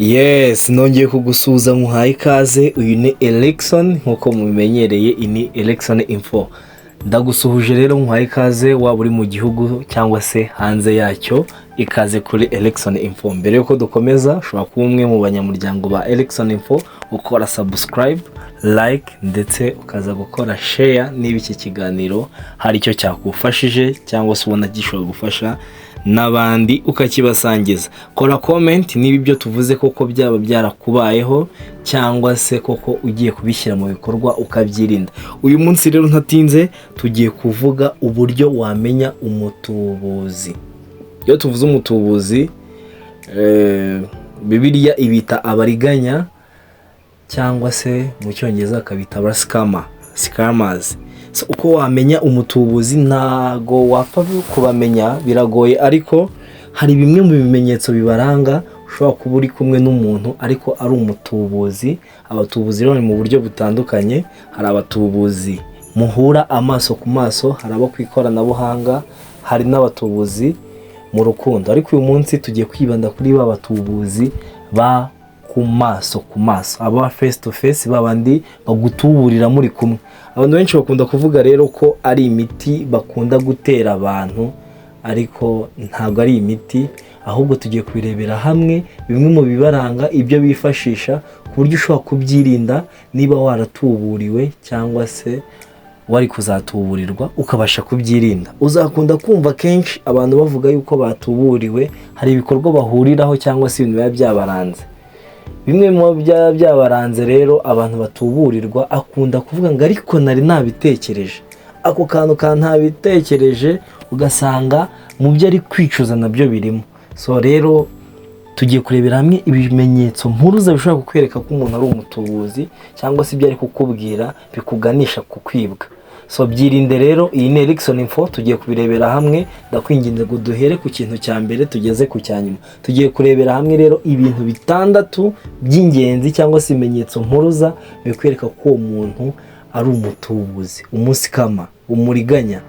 Yes, nongeye kugusuhuza, nkuhaye ikaze. Uyu ni Erikson, nk'uko mubimenyereye, iyi ni Erikson Info. Ndagusuhuje rero, nkuhaye ikaze, waba uri mu gihugu cyangwa se hanze yacyo, ikaze kuri Erikson Info. Mbere yuko dukomeza, ushobora kuba umwe mu banyamuryango ba Erikson Info, ukora subscribe, like, ndetse ukaza gukora share niba iki kiganiro hari icyo cyakufashije cyangwa se ubona gishobora gufasha n'abandi, ukakibasangiza. Kora comment niba ibyo tuvuze koko byaba byarakubayeho cyangwa se koko ugiye kubishyira mu bikorwa ukabyirinda. Uyu munsi rero, ntatinze, tugiye kuvuga uburyo wamenya umutubuzi. Iyo tuvuze umutubuzi, Bibiliya ibita abariganya, cyangwa se mu Cyongereza bakabita aba scammer, scammers. So, uko wamenya umutubuzi, ntago wapfa kubamenya, biragoye, ariko hari bimwe mu bimenyetso bibaranga. Ushobora kuba uri kumwe n'umuntu ariko ari umutubuzi. Abatubuzi rero ni mu buryo butandukanye. Hari abatubuzi muhura amaso ku maso, hari abo ku ikoranabuhanga, hari n'abatubuzi mu rukundo. Ariko uyu munsi tugiye kwibanda kuri ba batubuzi ba ku maso ku maso, aba face to face, babandi bagutuburira muri kumwe. Abantu benshi bakunda kuvuga rero ko ari imiti bakunda gutera abantu, ariko ntabwo ari imiti, ahubwo tugiye kubirebera hamwe bimwe mu bibaranga, ibyo bifashisha, ku buryo ushobora kubyirinda niba waratuburiwe cyangwa se wari kuzatuburirwa, ukabasha kubyirinda. Uzakunda kumva kenshi abantu bavuga yuko batuburiwe, hari ibikorwa bahuriraho cyangwa se ibintu biba byabaranze. Bimwe mu byaba byabaranze rero, abantu batuburirwa akunda kuvuga ngo "Ariko nari nabitekereje." Ako kantu ka "ntabitekereje", ugasanga mu byo ari kwicuza nabyo birimo. So rero tugiye kurebera hamwe ibimenyetso mpuruza bishobora kukwereka ko umuntu ari umutubuzi, cyangwa se ibyo ari kukubwira bikuganisha ku kwibwa. So byirinde rero. Iyi ni Erikson Info, tugiye kubirebera hamwe. Ndakwinginze ngo duhere ku kintu cya mbere tugeze ku cya nyuma. Tugiye kurebera hamwe rero ibintu bitandatu by'ingenzi cyangwa se ibimenyetso mpuruza bikwereka ko uwo muntu ari umutubuzi, umu scammer, umuriganya.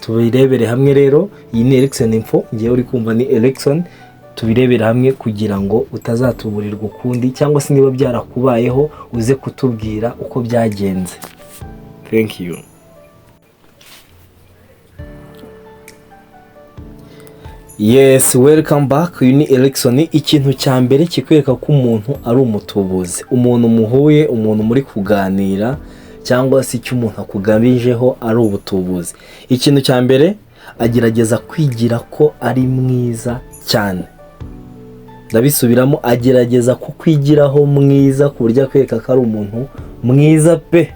Tubirebere hamwe rero. Iyi ni Erikson Info, ngewe uri kumva ni Erikson. Tubirebere hamwe kugira ngo utazatuburirwa ukundi, cyangwa se niba byarakubayeho uze kutubwira uko byagenze. Thank you. Yes, welcome back. Uyu ni Erikson. Ikintu cya mbere kikwereka ko umuntu ari umutubuzi, umuntu muhuye, umuntu muri kuganira, cyangwa se icyo umuntu akugamijeho ari ubutubuzi. Ikintu cya mbere, agerageza kwigira ko ari mwiza cyane. Ndabisubiramo, agerageza kukwigiraho mwiza ku buryo akwereka ko ari umuntu mwiza pe,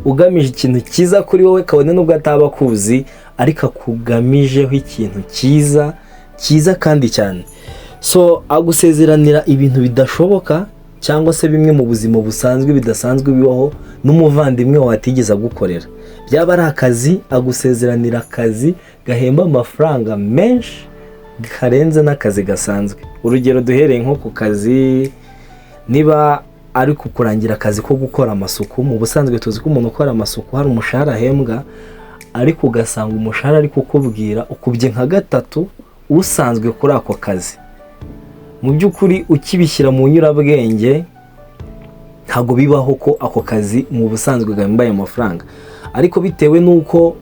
ugamije ikintu cyiza kuri wowe, kabone nubwo ataba akuzi, ariko akugamijeho ikintu cyiza cyiza kandi cyane. So agusezeranira ibintu bidashoboka, cyangwa se bimwe mu buzima busanzwe bidasanzwe bibaho n'umuvandimwe wawe atigeze agukorera. Byaba ari akazi, agusezeranira akazi gahemba amafaranga menshi karenze n'akazi gasanzwe. Urugero, duhereye nko ku kazi, niba ari kukurangira akazi ko gukora amasuku, mu busanzwe tuzi ko umuntu ukora amasuku hari umushahara ahembwa, ariko ugasanga umushahara ari kukubwira ukubye nka gatatu usanzwe kuri ako kazi. Mu by'ukuri, ukibishyira mu nyurabwenge, ntabwo bibaho ko ako kazi mu busanzwe gahemba ayo mafaranga, ariko bitewe n'uko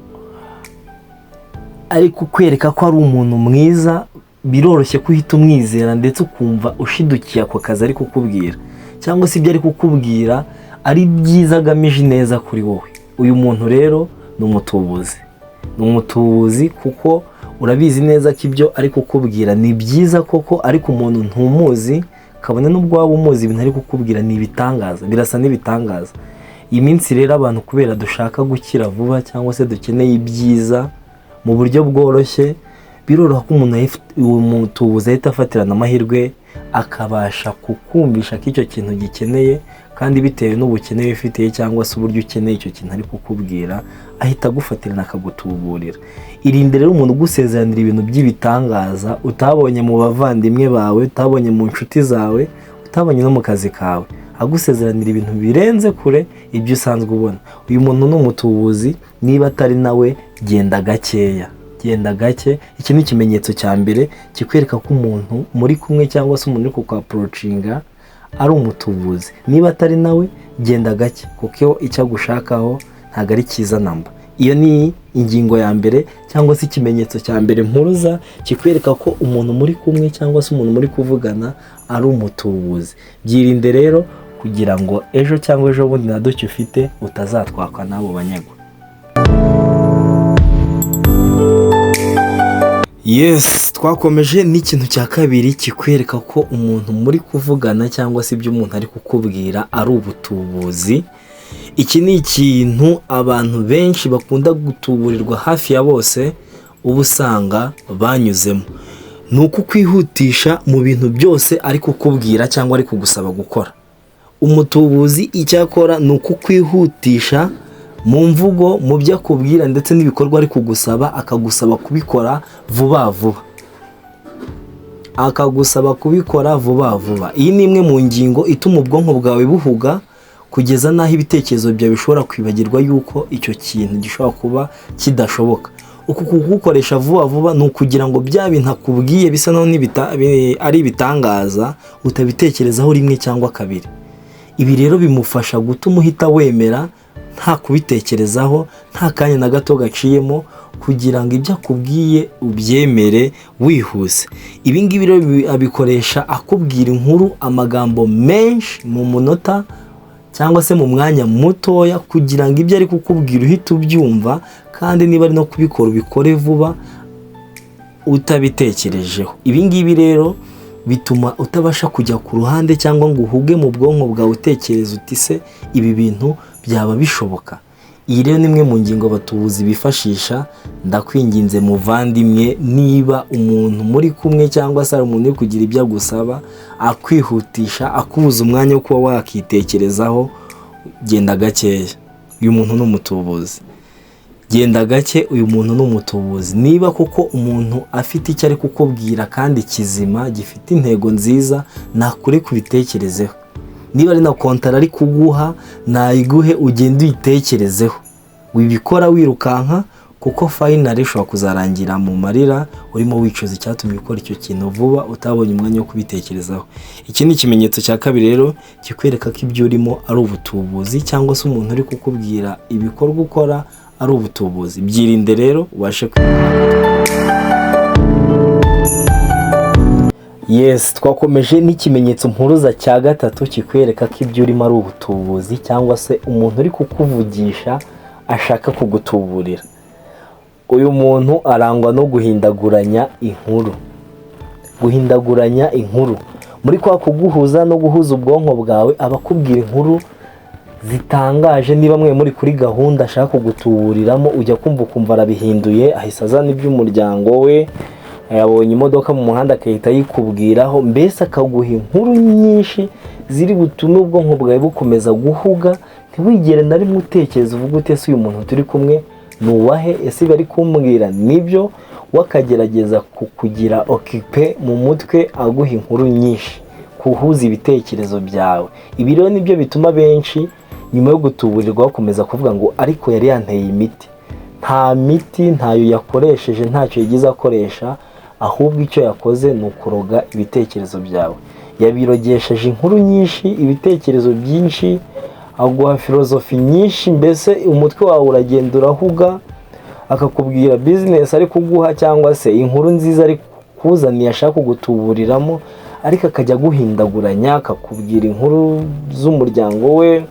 ari kukwereka ko ari umuntu mwiza, biroroshye ko uhita umwizera, ndetse ukumva ushidukiye ako kazi ari kukubwira, cyangwa se ibyo ari kukubwira ari byiza, agamije neza kuri wowe. Uyu muntu rero ni umutubuzi, ni umutubuzi, kuko urabizi neza ko ibyo ari kukubwira ni byiza koko, ariko umuntu ntumuzi. Kabone n'ubwo waba umuzi, ibintu ari kukubwira ni ibitangaza, birasa n'ibitangaza. Iyi minsi rero abantu, kubera dushaka gukira vuba cyangwa se dukeneye ibyiza mu buryo bworoshye, biroroha ko umuntu uwo mutubuzi ahita afatirana amahirwe, akabasha kukumvisha ko icyo kintu gikeneye, kandi bitewe n'ubukene wifitiye cyangwa se uburyo ukeneye icyo kintu ari kukubwira, ahita agufatirana akagutuburira. Irinde rero umuntu ugusezeranira ibintu by'ibitangaza utabonye mu bavandimwe bawe, utabonye mu nshuti zawe, utabonye no mu kazi kawe, agusezeranira ibintu birenze kure ibyo usanzwe ubona. Uyu muntu ni umutubuzi. Niba atari nawe, genda gakeya, genda gakeya. Genda gake. Iki ni ikimenyetso cya mbere kikwereka ko umuntu muri kumwe cyangwa se umuntu uri kukwapproachinga ari umutubuzi. Niba atari nawe, genda gake, kuko icyo agushakaho ntabwo ari cyiza namba. Iyo ni ingingo ya mbere cyangwa se ikimenyetso cya mbere mpuruza kikwereka ko umuntu muri kumwe cyangwa se umuntu muri kuvugana ari umutubuzi. Byirinde rero kugira ngo ejo cyangwa ejo bundi na duke ufite utazatwakwa n'abo banyagwa. Yes, twakomeje n'ikintu cya kabiri kikwereka ko umuntu muri kuvugana cyangwa se ibyo umuntu ari kukubwira ari ubutubuzi. Iki ni ikintu abantu benshi bakunda gutuburirwa, hafi ya bose uba usanga banyuzemo. Ni ukukwihutisha mu bintu byose ari kukubwira cyangwa ari kugusaba gukora. Umutubuzi icyo akora ni ukukwihutisha mu mvugo, mu byo akubwira ndetse n'ibikorwa ari kugusaba, akagusaba kubikora vuba vuba, akagusaba kubikora vuba vuba. Iyi ni imwe mu ngingo ituma ubwonko bwawe buhuga kugeza n'aho ibitekerezo byawe bishobora kwibagirwa yuko icyo kintu gishobora kuba kidashoboka. Uku kugukoresha vuba vuba ni ukugira ngo bya bintu akubwiye bisa naho ari ibitangaza utabitekerezaho rimwe cyangwa kabiri. Ibi rero bimufasha gutuma uhita wemera nta kubitekerezaho, nta kanya na gato gaciyemo, kugira ngo ibyo akubwiye ubyemere wihuse. Ibi ngibi rero abikoresha akubwira inkuru, amagambo menshi mu munota cyangwa se mu mwanya mutoya, kugira ngo ibyo ari kukubwira uhite ubyumva, kandi niba ari no kubikora ubikore vuba utabitekerejeho. Ibi ngibi rero bituma utabasha kujya ku ruhande cyangwa ngo uhuge mu bwonko bwawe utekereza uti: "Se ibi bintu byaba bishoboka?" Iyi rero ni imwe mu ngingo abatubuzi bifashisha. Ndakwinginze muvandimwe, niba umuntu muri kumwe cyangwa se hari umuntu uri kugira ibyo agusaba akwihutisha, akubuza umwanya wo kuba wakitekerezaho, genda gakeya, uyu muntu ni umutubuzi. Genda gake, uyu muntu ni umutubuzi. Niba koko umuntu afite icyo ari kukubwira kandi kizima, gifite intego nziza, nakure kubitekerezeho. Niba ari na kontara ari kuguha, nayiguhe ugende uyitekerezeho. Wibikora wirukanka, kuko finally ushobora kuzarangira mu marira urimo wicuza icyatumye ukora icyo kintu vuba utabonye umwanya wo kubitekerezaho. Iki ni ikimenyetso cya kabiri rero kikwereka ko ibyo urimo ari ubutubuzi cyangwa se umuntu uri kukubwira ibikorwa ukora ari ubutubuzi. Byirinde rero ubashe. Yes, twakomeje n'ikimenyetso mpuruza cya gatatu kikwereka ko ibyo urimo ari ubutubuzi cyangwa se umuntu uri kukuvugisha ashaka kugutuburira. Uyu muntu arangwa no guhindaguranya inkuru. Guhindaguranya inkuru muri kwa kuguhuza no guhuza ubwonko bwawe, aba akubwira inkuru zitangaje. Niba mwe muri kuri gahunda ashaka kugutuburiramo, ujya kumva ukumva arabihinduye, ahise azana iby'umuryango we, yabonye imodoka mu muhanda agahita ayikubwiraho, mbese akaguha inkuru nyinshi ziri butume ubwonko bwawe bukomeza guhuga, ntiwigere na rimwe utekereza uvuga uti: "Ese uyu muntu turi kumwe ni uwahe? Ese ibi ari kumbwira nibyo?" We akagerageza kukugira occupé mu mutwe, aguha inkuru nyinshi kuhuza ibitekerezo byawe. Ibi rero nibyo bituma benshi nyuma yo gutuburirwa bakomeza kuvuga ngo: "Ariko yari yanteye imiti." Nta miti, ntayo yakoresheje, ntacyo yagize akoresha, ahubwo icyo yakoze ni ukuroga ibitekerezo byawe. Yabirogesheje inkuru nyinshi, ibitekerezo byinshi, aguha filozofi nyinshi, mbese umutwe wawe uragenda urahuga. Akakubwira business ari kuguha cyangwa se inkuru nziza ari kukuzaniye ashaka kugutuburiramo, ariko akajya aguhindaguranya, akakubwira inkuru z'umuryango we,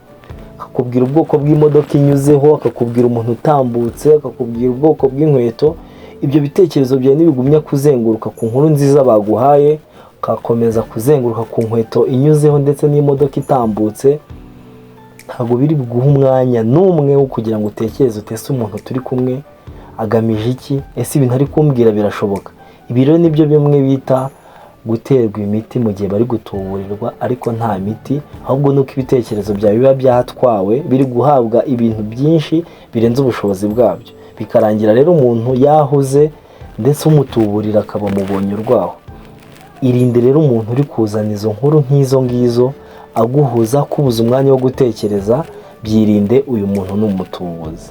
akakubwira ubwoko bw'imodoka inyuzeho, akakubwira umuntu utambutse, akakubwira ubwoko bw'inkweto. Ibyo bitekerezo byawe nibigumya kuzenguruka ku nkuru nziza baguhaye, ugakomeza kuzenguruka ku nkweto inyuzeho ndetse n'imodoka itambutse, ntabwo biri buguhe umwanya n'umwe wo kugira ngo utekereze uti: "Ese umuntu turi kumwe agamije iki? Ese ibintu ari kumbwira birashoboka?" Ibi rero nibyo bimwe bita guterwa imiti mu gihe bari gutuburirwa, ariko nta miti, ahubwo nuko ibitekerezo byawe biba byatwawe, biri guhabwa ibintu byinshi birenze ubushobozi bwabyo, bikarangira rero umuntu yahuze, ndetse umutuburira akaba amubonye urwaho. Irinde rero umuntu uri kuzana izo nkuru nk'izo ngizo, aguhuza, akubuza umwanya wo gutekereza. Byirinde, uyu muntu ni umutubuzi.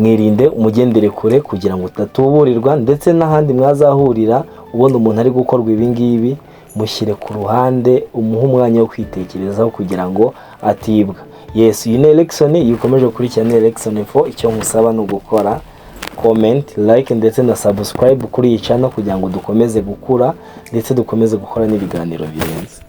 Mwirinde, umugendere kure kugira ngo utatuburirwa, ndetse n'ahandi mwazahurira ubona umuntu ari gukorwa ibi ngibi, mushyire ku ruhande, umuhe umwanya wo kwitekerezaho kugira ngo atibwa. Yes, iyi ni Erikson, iyo ukomeje gukurikirana Erikson Info, icyo nkusaba ni ugukora comment, like ndetse na subscribe kuri iyi channel kugira ngo dukomeze gukura ndetse dukomeze gukora n'ibiganiro birenze.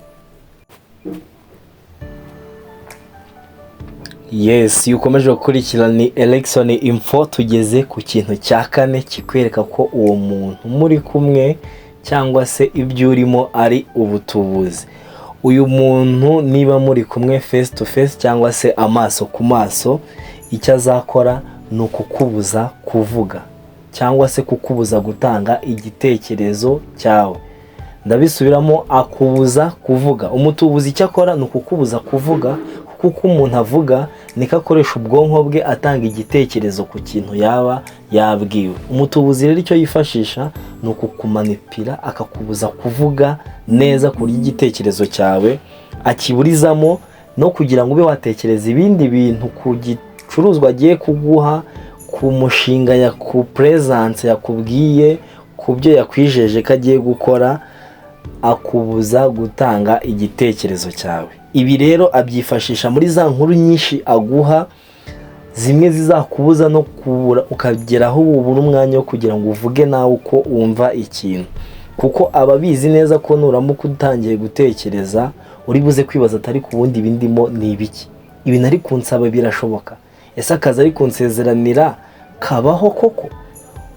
Yes, iyo ukomeje gukurikirana ni Erikson Info, tugeze ku kintu cya kane kikwereka ko uwo muntu muri kumwe cyangwa se ibyo urimo ari ubutubuzi. Uyu muntu niba muri kumwe face to face cyangwa se amaso ku maso, icyo azakora ni ukukubuza kuvuga cyangwa se kukubuza gutanga igitekerezo cyawe. Ndabisubiramo, akubuza kuvuga. Umutubuzi icyo akora ni ukukubuza kuvuga, kuko umuntu avuga niko akoresha ubwonko bwe atanga igitekerezo ku kintu yaba yabwiwe. Umutubuzi rero icyo yifashisha ni ukukumanipira, akakubuza kuvuga neza ku buryo igitekerezo cyawe akiburizamo, no kugira ngo ube watekereza ibindi bintu ku gicuruzwa agiye kuguha, ku mushinga ya presence yakubwiye, ku byo yakwijeje ko agiye gukora, akubuza gutanga igitekerezo cyawe. Ibi rero abyifashisha muri za nkuru nyinshi aguha, zimwe zizakubuza no kubura, ukagera aho ubura umwanya wo kugira ngo uvuge nawe uko wumva ikintu, kuko aba abizi neza ko nuramuka utangiye gutekereza uri buze kwibaza atari ku bundi ibindimo ni ibiki, ibintu ari kunsaba birashoboka, ese akazi ari kunsezeranira kabaho koko,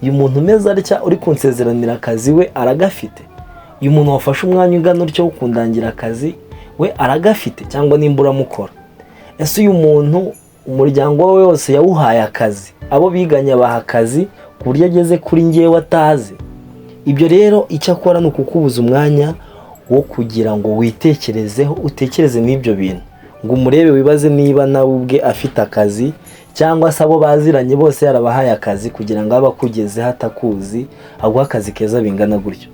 uyu muntu umeze atya uri kunsezeranira akazi we aragafite, uyu muntu wafashe umwanya ungana utyo wo kundangira akazi we aragafite cyangwa nimba uramukora, ese uyu muntu umuryango we wose yawuhaye akazi, abo biganye abaha akazi ku buryo ageze kuri njyewe atazi. Ibyo rero icyo akora ni ukukubuza umwanya wo kugira ngo witekerezeho, utekereze n'ibyo bintu, ngo umurebe wibaze niba nawe ubwe afite akazi cyangwa se abo baziranye bose yarabahaye akazi kugira ngo abe akugezeho atakuzi, aguhe akazi keza bingana gutyo.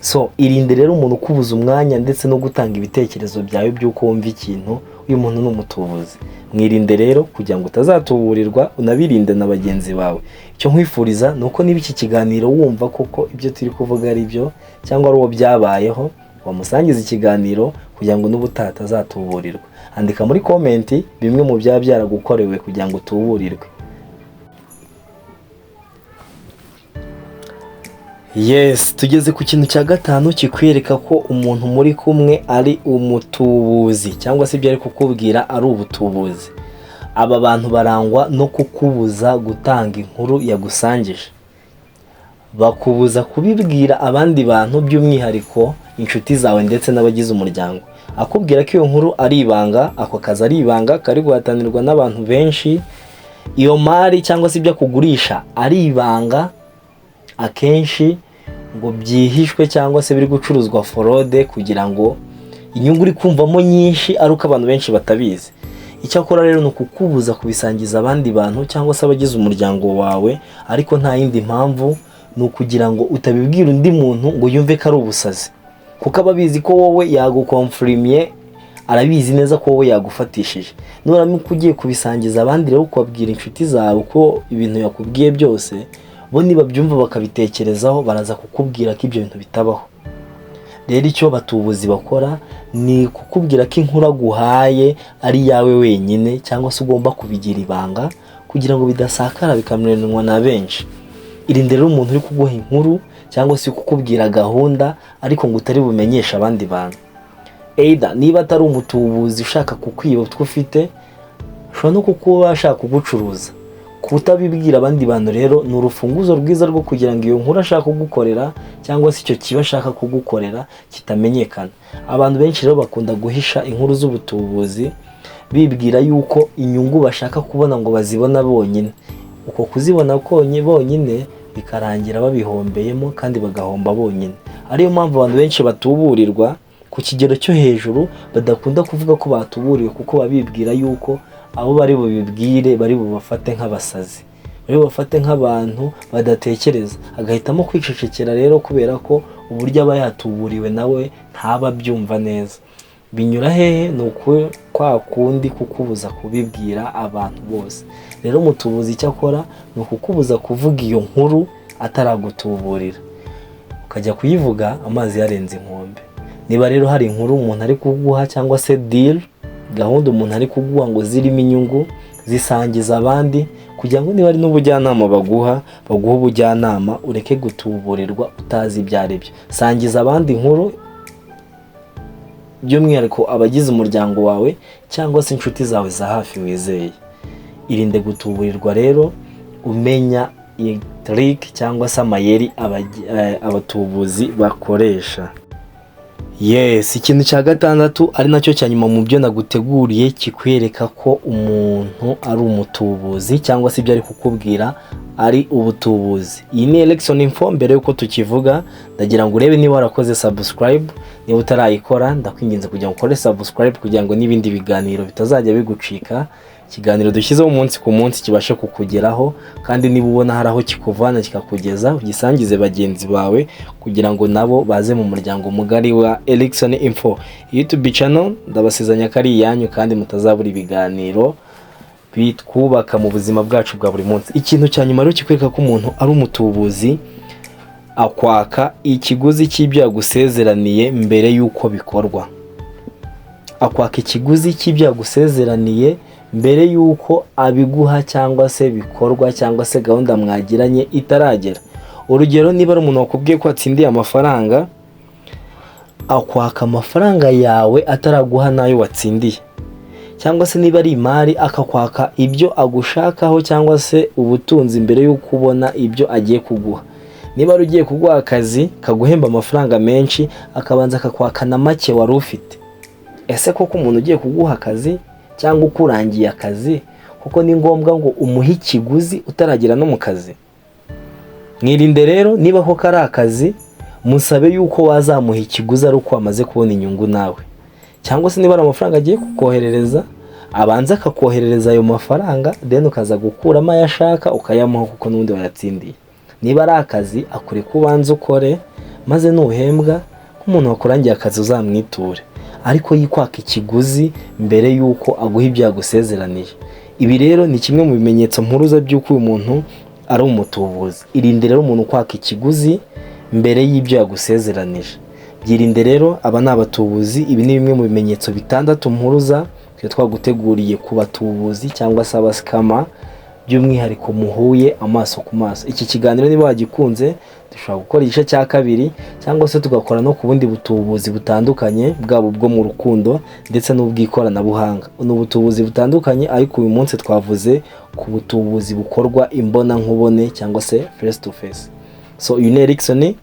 So irinde rero umuntu ukubuza umwanya ndetse no gutanga ibitekerezo byawe by'uko wumva ikintu. Uyu muntu ni umutubuzi, mwirinde rero kugira ngo utazatuburirwa, unabirinde na bagenzi bawe. Icyo nkwifuriza ni uko niba iki kiganiro wumva koko ibyo turi kuvuga ari byo cyangwa ari uwo byabayeho, wamusangiza ikiganiro kugira ngo n'ubutaha atazatuburirwa. Andika muri komenti bimwe mu byaba byaragukorewe kugira ngo utuburirwe. Yes, tugeze ku kintu cya gatanu kikwereka ko umuntu muri kumwe ari umutubuzi cyangwa se ibyo ari kukubwira ari ubutubuzi. Aba bantu barangwa no kukubuza gutanga inkuru yagusangije, bakubuza kubibwira abandi bantu by'umwihariko inshuti zawe ndetse n'abagize umuryango. Akubwira ko iyo nkuru ari ibanga, ako kazi ari ibanga kari guhatanirwa n'abantu benshi, iyo mari cyangwa se ibyo akugurisha ari ibanga, akenshi ngo byihishwe cyangwa se biri gucuruzwa forode kugira ngo inyungu uri kumvamo nyinshi ari uko abantu benshi batabizi. Icyo akora rero ni ukukubuza kubisangiza abandi bantu cyangwa se abagize umuryango wawe, ariko nta yindi mpamvu, ni ukugira ngo utabibwira undi muntu ngo yumve ko ari ubusazi, kuko aba abizi ko wowe yagukomfurimye, arabizi neza ko wowe yagufatishije. Nuramuka ugiye kubisangiza abandi rero ukabwira inshuti zawe ko ibintu yakubwiye byose, bo nibabyumva bakabitekerezaho baraza kukubwira ko ibyo bintu bitabaho. Rero icyo batubuzi bakora ni kukubwira ko inkuru aguhaye ari iyawe wenyine cyangwa se ugomba kubigira ibanga kugira ngo bidasakara bikamenywa na benshi. Irinde rero umuntu uri kuguha inkuru cyangwa se kukubwira gahunda ariko ngo utari bumenyeshe abandi bantu. Either niba atari umutubuzi ushaka kukwiba utwo ufite, ushobora no kukuba ashaka kugucuruza. Kutabibwira abandi bantu rero ni urufunguzo rwiza rwo kugira ngo iyo nkuru ashaka kugukorera cyangwa se icyo kiba ashaka kugukorera kitamenyekana. Abantu benshi rero bakunda guhisha inkuru z'ubutubuzi bibwira yuko inyungu bashaka kubona ngo bazibona bonyine. Uko kuzibona bonyine bikarangira babihombeyemo kandi bagahomba bonyine. Ariyo mpamvu abantu benshi batuburirwa ku kigero cyo hejuru badakunda kuvuga ko batuburiwe, kuko babibwira yuko abo bari bubibwire bari bubafate nk'abasazi, bari bubafate nk'abantu badatekereza, agahitamo kwicecekera rero kubera ko uburyo aba yatuburiwe nawe ntaba abyumva neza. Binyura hehe? Ni uko Kwa kundi kukubuza kubibwira abantu bose. Rero umutubuzi icyo akora ni ukukubuza kuvuga iyo nkuru ataragutuburira, ukajya kuyivuga amazi yarenze inkombe. Niba rero hari inkuru umuntu ari kuguha cyangwa se deal, gahunda umuntu ari kuguha ngo zirimo inyungu, zisangiza abandi kugira ngo niba ari n'ubujyanama baguha, baguhe ubujyanama, ureke gutuburirwa utazi ibyo ari byo. Sangiza abandi inkuru, by'umwihariko abagize umuryango wawe cyangwa se inshuti zawe za hafi wizeye. Irinde gutuburirwa rero, umenya trick cyangwa se amayeri abatubuzi bakoresha. Yes, ikintu cya gatandatu ari nacyo cya nyuma mu byo naguteguriye kikwereka ko umuntu ari umutubuzi cyangwa se ibyo ari kukubwira ari ubutubuzi. Iyi ni Erickson Info. Mbere yuko tukivuga, ndagira ngo urebe niba warakoze subscribe. Niba utarayikora, ndakwinginze kugira ngo ukore subscribe kugira ngo n'ibindi biganiro bitazajya bigucika. Ikiganiro dushyizeho umunsi ku munsi kibashe kukugeraho, kandi niba ubona hari aho kikuvana kikakugeza, ugisangize bagenzi bawe kugira ngo nabo baze mu muryango mugari wa Erickson Info YouTube channel. Ndabasezeranya ko ari iyanyu kandi mutazabura ibiganiro bitwubaka mu buzima bwacu bwa buri munsi. Ikintu cya nyuma rero kikwereka ko umuntu ari umutubuzi, akwaka ikiguzi cy'ibyo yagusezeraniye mbere y'uko bikorwa. Akwaka ikiguzi cy'ibyo yagusezeraniye mbere y'uko abiguha cyangwa se bikorwa cyangwa se gahunda mwagiranye itaragera. Urugero, niba ari umuntu wakubwiye ko watsindiye amafaranga, akwaka amafaranga yawe ataraguha n'ayo watsindiye. Cyangwa se niba ari imari, akakwaka ibyo agushakaho cyangwa se ubutunzi mbere y'uko ubona ibyo agiye kuguha. Niba ari ugiye kuguha akazi kaguhemba amafaranga menshi, akabanza akakwaka na make wari ufite. Ese koko umuntu ugiye kuguha akazi cyangwa ukurangiye akazi, kuko ni ngombwa ngo umuhe ikiguzi utaragera no mu kazi? Mwirinde rero. Niba koko ari akazi, musabe yuko wazamuha ikiguzi ari uko wamaze kubona inyungu nawe. Cyangwa se niba ari amafaranga agiye kukoherereza, abanza akakoherereza ayo mafaranga, then ukaza gukuramo ayo ashaka ukayamuha, kuko n'ubundi wayatsindiye. Niba ari akazi, akureka ubanza ukore, maze nuhembwa nk'umuntu wakurangiye akazi uzamwiture, ariko yikwaka ikiguzi mbere y'uko aguha ibyo yagusezeraniye. Ibi rero ni kimwe mu bimenyetso mpuruza by'uko uyu muntu ari umutubuzi. Irinde rero umuntu ukwaka ikiguzi mbere y'ibyo yagusezeranije. Byirinde rero, aba ni abatubuzi. Ibi ni bimwe mu bimenyetso bitandatu mpuruza twe twaguteguriye ku batubuzi cyangwa se aba scammer, by'umwihariko muhuye amaso ku maso. Iki kiganiro niba wagikunze, dushobora gukora igice cya kabiri cyangwa se tugakora no ku bundi butubuzi butandukanye, bwaba ubwo mu rukundo ndetse n'ubw'ikoranabuhanga. Ni ubutubuzi butandukanye, ariko uyu munsi twavuze ku butubuzi bukorwa imbonankubone cyangwa se face to face. So uyu ni Erickson,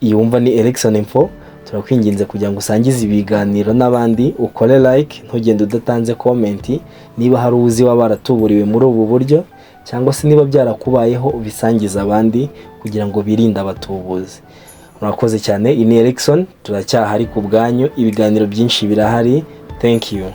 iyi wumva ni Erickson Info. Turakwinginze kugira ngo usangize ibiganiro n'abandi, ukore like, ntugende udatanze comment. Niba hari uzi waba waratuburiwe muri ubu buryo cyangwa se niba byarakubayeho, ubisangize abandi kugira ngo birinde abatubuzi. Murakoze cyane. Iyi ni Erickson, turacyahari ku bwanyu, ibiganiro byinshi birahari. Thank you.